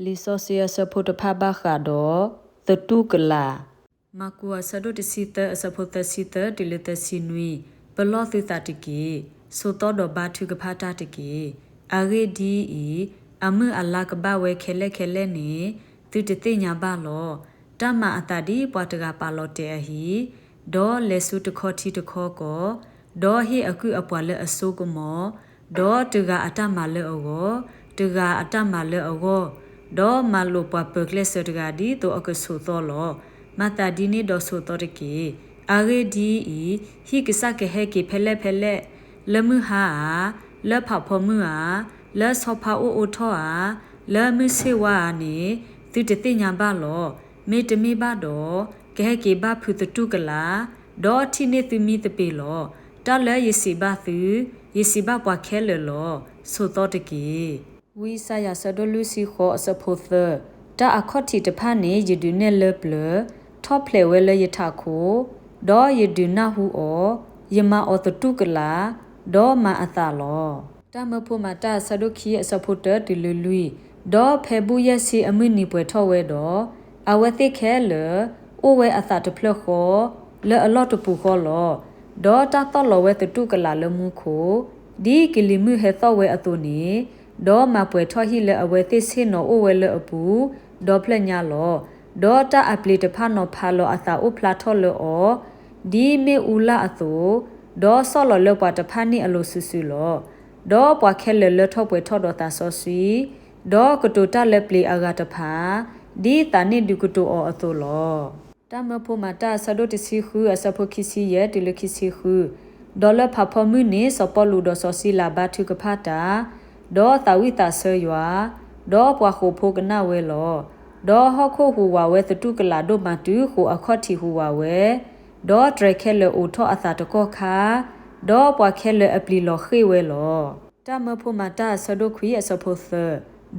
လံာ်စီဆှံအဆၢဖိတဖၣ်ဘၣ်ဃးဒီး သတူၢ်ကလာ်. မၢ်ကူးအဆၢဒိၣ်တဆံသၢအဆၢဖိသၢဆံသၢတုၤလၢသၢဆံနွံ, ပလီၢ်သုသးတက့ၢ်. ဆိးသီဒီးဘါထုကဖၣ်တၢ်တက့ၢ်. အဂ့ၢ်ဒ်အံၤ, အမုၢ်အလါကဘၣ်ဝဲခဲလၢာ်ခဲလၢာ်န့ၣ် သုတသ့ၣ်ညါဘၣ်လီၤ. တၢ်မၤအသးဒ်ပှၤတဂၤပာ်လီၤတဲာ်အဟံၣ်, ဒီးလဲၤဆူတခီထံတခီကီၢ်, ဒီးဟ့ၣ်အကုၢ်အပှၤလၢအစိကမီၤ, ဒီးတဂၤအတၢ်မၤလၢအဂီၢ်, တဂၤအတၢ်မၤလၢအဂီၢ်, ဒီးမၤလိာ်ပှၤပၢၤကျဲစၢၤတဂၤဒ်သိးအကဆိးသီလီၤ. မၤသးဒ်န့ၣ်ဒီးဆိးသီတက့ၢ်. အဂ့ၢ်ဒ်အံၤ, ဟံၣ်ကစၢ်ကဟဲက့ၤဖဲလဲၣ်ဖဲလဲၣ်, လၢမုၢ်ဟါဧါ, လၢဖးဖီမုၢ်ဧါ, လၢဆီဖါအိၣ်အိထီၣ်ဧါ, လၢမုၢ်ဆ့ၣ်ဝါဧါန့ၣ် သုတသ့ၣ်ညါဘၣ်လီၤ. မ့တမ့ၢ်ဘၣ်ဒီး ကဟဲက့ၤဘၣ်ဖုးသတူၢ်ကလာ်, ဒီးထံၣ်န့ၢ်သုမံသပ့ၤလီၤ. တၢ်လၢယစံးဘၣ်သု, ယစံးဘၣ်ပှၤခဲလၢာ်လီၤ. ဆိးသီတက့ၢ်. ဝံယၡါယၤအဆၢဒိၣ်လွံၢ်ဆံဃိးအဆၢဖိသၢ, တၢ်အခီၣ်ထံးတဖၣ်န့ၣ် ယဒုးနဲၣ်လၢပျၢၤ, ထီၣ်ဖျဲးဝဲလၢယထးခိၣ်, ဒီးယဒုးနၢ်ဟူအီၤ, ယမၤအီၤသတူၢ်ကလာ်, ဒီးမၤအသးလီၤ. တၢ်မၢဖိမၤတၢ်အဆၢဒိၣ်ခံအဆၢဖိတၢတုၤလၢလွံၢ်, ဒီးဖဲဘူၣ်ယဲၢ်ဆံအမုၢ်နံၤပှဲၤထီၣ်ဝဲဒီး, အဝဲသ့ၣ်ခဲလၢာ် အိၣ်ဝဲအသးတဖျၢၣ်ဃီ, လၢအလီၢ်တပူၤဃီလီၤ. ဒီးတၢ်သီၣ်လီၤဝဲသတူၢ်ကလာ်လၢမူခိၣ်, ဒ်ကလံၤမုၢ်ဟဲသီၣ်ဝဲအသိးန့ၣ်, ဒီးမၤပှဲၤထီၣ်ဟံၣ်လၢအဝဲသ့ၣ်ဆ့ၣ်နီၤအိၣ်ဝဲလၢအပူၤ, ဒီဖျၢၣ်ညါလီၤ. ဒီးတၢ်အပျ့ၤတဖၣ်နီၤဖးလီၤအသးအိၣ်ဖျါထီၣ်လၢအီၤ, ဒ်မ့ၣ်အူလၢ်အသိး, ဒီးဆီၣ်လီၤလၢပှၤတဖၣ်န့ၣ်အလိၤစုာ်စုာ်လီၤ. ဒီးပှၤခဲလၢာ်လၢထီၣ်ပှဲၤထီၣ်ဒီးသးစီဆှံ, ဒီးကတိၤတၢ်လၢပျ့ၤအဂၤတဖၣ်, ဒ်သးန့ၣ်ဒုးကတိၤအီၤအသိးလီၤ. တၢ်မၢဖိမၤတၢ်အဆၢဒိၣ်တဆံဃုအဆၢဖိခံဆံယဲၢ်တုၤလၢခံဆံဃု, ဒီးလၢဖးဖီမုၢ်န့ၣ် စီၤပီလူးဒီးစီၤစံလၤဘါထုကဖၣ်တၢ်, ဒီးသးဝံၣ်သးဆၢယွၤ, ဒီးပှၤဃိာ်ဖိကနၣ်ဝဲလီၤ. ဒီးဟီၣ်ခိၣ်ဟူးဝးဝဲသတူၢ်ကလာ်ဒိၣ်မးတုၤဃိာ်အခီၣ်ထံးဟူးဝးဝဲ, ဒီးတြဲၤခဲလၢာ်အိးထီၣ်အသးတကီၢ်ခါ, ဒီးပှၤခဲလၢာ်အပျံၤလီၤဃ့ၢ်ဝဲလီၤ. တၢ်မၢဖိမၤတၢ်အဆၢဒိၣ်ခွံအဆၢဖိသၢ,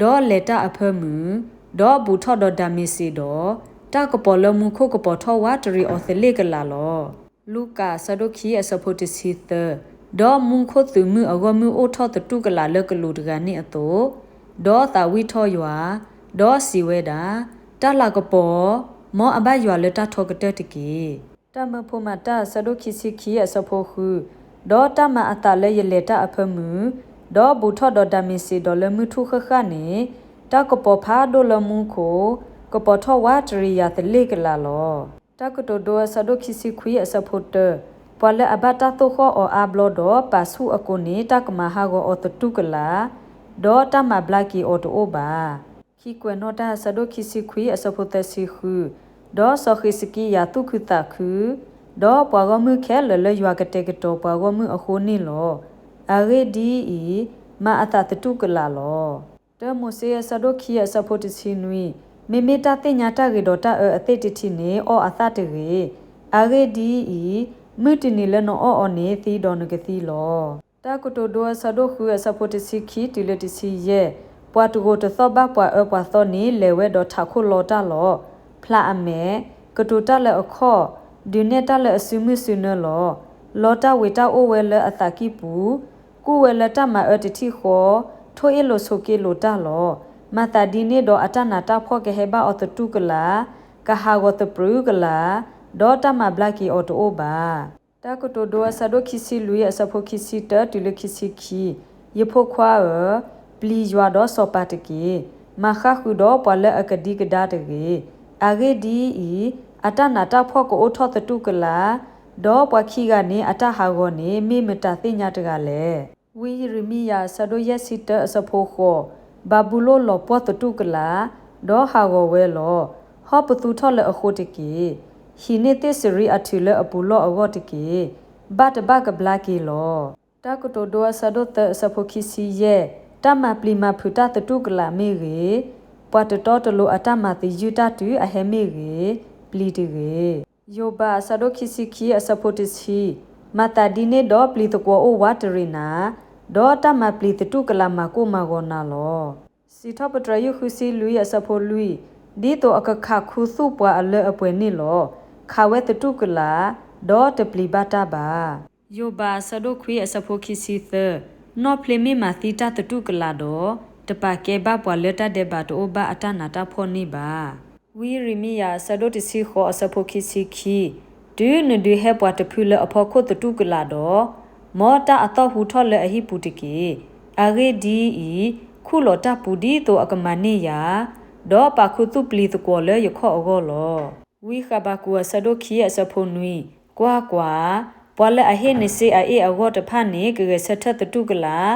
ဒီးလဲၤတၢ်အဖၢမုၢ်, ဒီးဘူးထီၣ်ဒီးဒၤမ့းစ့းဒီး, တၢ်ကပီၤလၢမူခိၣ်ကပီၤထီၣ်ဝးတရံးအီၤသလ့ၣ်ကလာ်လီၤ. လူၤကၣ်အဆၢဒိၣ်ခံအဆၢဖိတဆံသၢ, ဒီးမူခိၣ်သုးမုၢ်အဂီၢ်မုၢ်အိၣ်ထီၣ်သတူၢ်ကလာ်လၢကလူးတဂၤန့ၣ်အသိး, ဒီးသးဝံၣ်ထီၣ်ယွၤ, ဒီးစံးဝဲဒၣ်, တၢ်လၤကပီၤ, မ်အဘၣ်ယွၤလၢတၢ်ထီကတၢၢ်တက့ၢ်. တၢ်မၢဖိမၤတၢ်အဆၢဒိၣ်ခံဆံခံအဆၢဖိဃု, ဒီးတၢ်မၤအသးလၢယလဲၤတၢ်အဖၢမုၢ်, ဒီးဘူးထီၣ်ဒီးဒၤမ့းစ့းဒီးလၢမုၢ်ထူၣ်ဃၣ်ဃၣ်န့ၣ်, တၢ်ကပီၤဖးဒိၣ်လၢမူခိၣ်, ကပီၤထီၣ်ဝးတရံးယၤသလ့ၣ်ကလာ်လီၤ. တၢ်ကတိၤဒိအဆၢဒိၣ်ခံဆံခွံအဆၢဖိတၢ, ပှၤလၢအဘၣ်တၢ်သိၣ်ဃီၣ်အီၤအါဘျီဒီးပာ်ဆူၣ်အကိးန့ၣ် တၢ်ကမၤဟးဂီၤအီၤသတူၢ်ကလာ်, ဒီးတၢ်မၤဘျါက့ၤအီၤတအိၣ်ဘၣ်. ခံကွဲးနီၣ်တၢ်အဆၢဒိၣ်ခံဆံခွံအဆၢဖိသၢဆံဃု, ဒီးစီၤဃံးစကံယၤသူၣ်ခုသးခု, ဒီးပှၤဂီၢ်မုၢ်ခဲလၢာ်လၢယွၤကတဲာ်ကတီၤပှၤဂီၢ်မုၢ်အဃိန့ၣ်လီၤ. အဂ့ၢ်ဒ်အံၤ, မၤအသးသတူၢ်ကလာ်လီၤ. တၢမိၤၡ့အဆၢဒိၣ်ခံအဆၢဖိတဆံနွံ, မ့မ့ၢ်တၢ်သ့ၣ်ညါတၢ်ဂ့ၤဒီးတၢ်အၢအသ့ၣ်တထံးန့ၣ် အီၣ်အသၣ်တဂ့ၤ. အဂ့ၢ်ဒ်အံၤ, မုၢ်တနံၤလၢနအီၣ်အီၤန့ၣ် သံဒီးနကသံလီၤ. တၢ်ကတိၤဒိအဆၢဒိၣ်ဃုအဆၢဖိတဆံခံတုၤလၢတဆံယဲၢ်, ပှၤတဂိာ်တသီၣ်ဘၣ်ပှၤအၢပှၤသီန့ၣ် လဲၤဝဲဒီးထးခိၣ်လီတၢ်လီၤ. ဖျးအမဲာ်, ကတိၤတၢ်လၢအခီၣ်, ဒုးနဲၣ်တၢ်လၢအစုမုၢ်စုနၢလီၤ. လီတၢ်ဝ့ၤတၢ်အိၣ်ဝဲလၢအသးကံၢ်ပူၤ, ကူၣ်ဝဲလၢတၢ်မၤအၢတထံၣ်ဃီ, ထိၣ်အ့ၣ်လိာ်ဆိးက့လိာ်တၢ်လီၤ. မၤသးဒ်န့ၣ်ဒီးအတၢ်နးတၢ်ဖှီၣ်ကဟဲဘၣ်အီၤသတူၢ်ကလာ်, ကဟးဂီၤသပြူၤကလာ်, ဒီးတၢ်မၤဘျါက့ၤအီၤတအိၣ်ဘၣ်. တၢ်ကတိၤဒိအဆၢဒိၣ်ခံဆံလွံၢ်အဆၢဖိခံဆံတၢတုၤလၢခံဆံခံ, ယဖိခွါဧၢ, ပျံၤယွၤဒီးစီၤပၤတက့ၢ်. မၤဃၣ်ဃုာ်ဒီးပှၤလၢအကဒံကဒါတဂ့ၤ. အဂ့ၢ်ဒ်အံၤ, အတၢ်နးတၢ်ဖှီၣ်ကအိၣ်ထီၣ်သတူၢ်ကလာ်, ဒီးပှၤခံဂၤန့ၣ်အတၢ်ဟးဂီၤန့ၣ် မ့ၢ်မတၤသ့ၣ်ညါတဂၤလဲၣ်. ဝံယံးရမံယၤအဆၢဒိၣ်ယဲၢ်ဆံတၢအဆၢဖိဃိး, ဘၤဘူလိၣ်လီၤပှီၢ်သတူၢ်ကလာ်, ဒီးဟးဂီၤဝဲလီၤ. ဟီၣ်ပသူထီၣ်လၢအဃိတက့ၢ်. ဟံးန့ၢ်သ့ၣ်စရံအထုးလၢအပူၤလီၢ်အဂီၢ်တက့ၢ်. ဘၣ်တဘၣ်ကဘျါက့ၤလီၤ. တၢ်ကတိၤဒိအဆၢဒိၣ်သၢအဆၢဖိခံဆံယဲၢ်, တၢ်မၤပျံၤမၤဖုးတၢ်သတူၢ်ကလာ်မ့ၢ်ဂ့ၤ, ပှၤတတီတလိၤအတၢ်မၤသယုၢ်တၢ်တုၤအဟဲမ့ၢ်ဂ့ၤ, ပျံၤတဂ့ၤ. ယိၤဘးအဆၢဒိၣ်ခံဆံခံအဆၢဖိတဆံ, မၤသးဒ်န့ၣ်ဒီးပျံၤသကွီၤအိၣ်ဝးတရံးနၤ, ဒီးတၢ်မၤပျံၤသတူၢ်ကလာ်မၤကိၢ်မၤဂီၤနၤလီၤ. စံးထီၣ်ပတြၢၤယုၢ်ဃုဆံလွံၢ်အဆၢဖိလွံၢ်, ဒ်သိးအကခးခူသူၣ်ပှၤအလၢအပှဲၤန့ၣ်လီၤ. ခးဝဲသတူၢ်ကလာ်, ဒီးတပျံၤဘၣ်တၢ်ဘၣ်. ယိၤဘးအဆၢဒိၣ်ခွံအဆၢဖိခံဆံသၢ, နီၣ်ဖျ့မ့ၢ်မၤသံတၢ်သတူၢ်ကလာ်ဒီး, တပာ်ကဲဘၣ်ပှၤလၢတၢ်ဒဲးဘးတအိၣ်ဘၣ်အတၢ်နးတၢ်ဖှီၣ်န့ၣ်ဘၣ်. ဝံယံးရမံယၤအဆၢဒိၣ်တဆံဃိးအဆၢဖိခံဆံခံ, တုၤနဒုးဟဲပှၤတဖုလၢအဖီခိၣ်သတူၢ်ကလာ်ဒီး, မ်တၢ်အသီၣ်ဟူထီၣ်လၢအဟံၣ်ပူၤတက့ၢ်. အဂ့ၢ်ဒ်အံၤ, ခူၣ်လီၤတၢ်ပူၤဒ်သိးအကမၤန့ၢ်ယၤ, ဒီးပာ်ခူသူၣ်ပျံၤသကွီၤလၢယခီၣ်အဂီၢ်လီၤ. ဝံဃဘးကူာ်အဆၢဒိၣ်ခံအဆၢဖိနွံ, ကွၢ်ကွၢ်, ပှၤလၢအဟ့ၣ်နစ့အအ့ၣ်အဂီၢ်တဖၣ်န့ၣ် ကဂဲၤဆၢထၢၣ်သတူၢ်ကလာ်,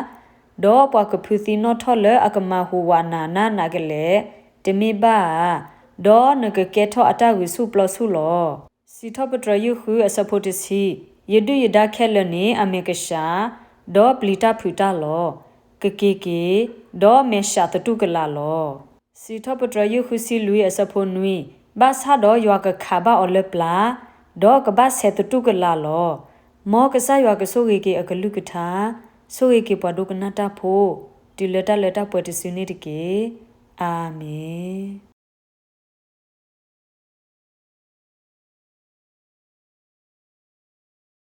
ဒီးပှၤကဖုးသံနီၣ်ထီၣ်လၢအကမၤဟူးဝးနၤနးနးကလဲာ်, တမ့ၢ်ဘၣ်ဧါ. ဒီးနကကဲထီၣ်အတၢ်ဂုာ်ဆူၣ်ပျီဆူၣ်လီၤ. စံးထီၣ်ပတြၢၤယုၢ်ဃုအဆၢဖိတဆံ, ယဒုၣ်ယဒါခဲလၢာ်န့ၣ် အမဲာ်ကဆှး, ဒီးပျံၤတၢ်ဖုးတၢ်လီၤ. ကက့ၤက့ၤ, ဒီးမဲာ်ဆှးသတူၢ်ကလာ်လီၤ. စံးထီၣ်ပတြၢၤယုၢ်ဃုဆံလွံၢ်အဆၢဖိနွံ, ဘၣ်ဆၣ်ဒီးယွၤကခးဘၣ်အီၤလၢပျၢ်, ဒီးကဘၣ်ဆဲးသတူၢ်ကလာ်လီၤ. မ်ကစၢ်ယွၤကဆိၣ်ဂ့ၤက့ၤအကလုၢ်ကထါ, ဆိၣ်ဂ့ၤက့ၤပှၤဒိကနၣ်တၢ်ဖိ, တုၤလၢတၢ်လၢတၢ်ပှဲၤတစုန့ၣ်တက့ၢ်. အၤမ့ၣ်.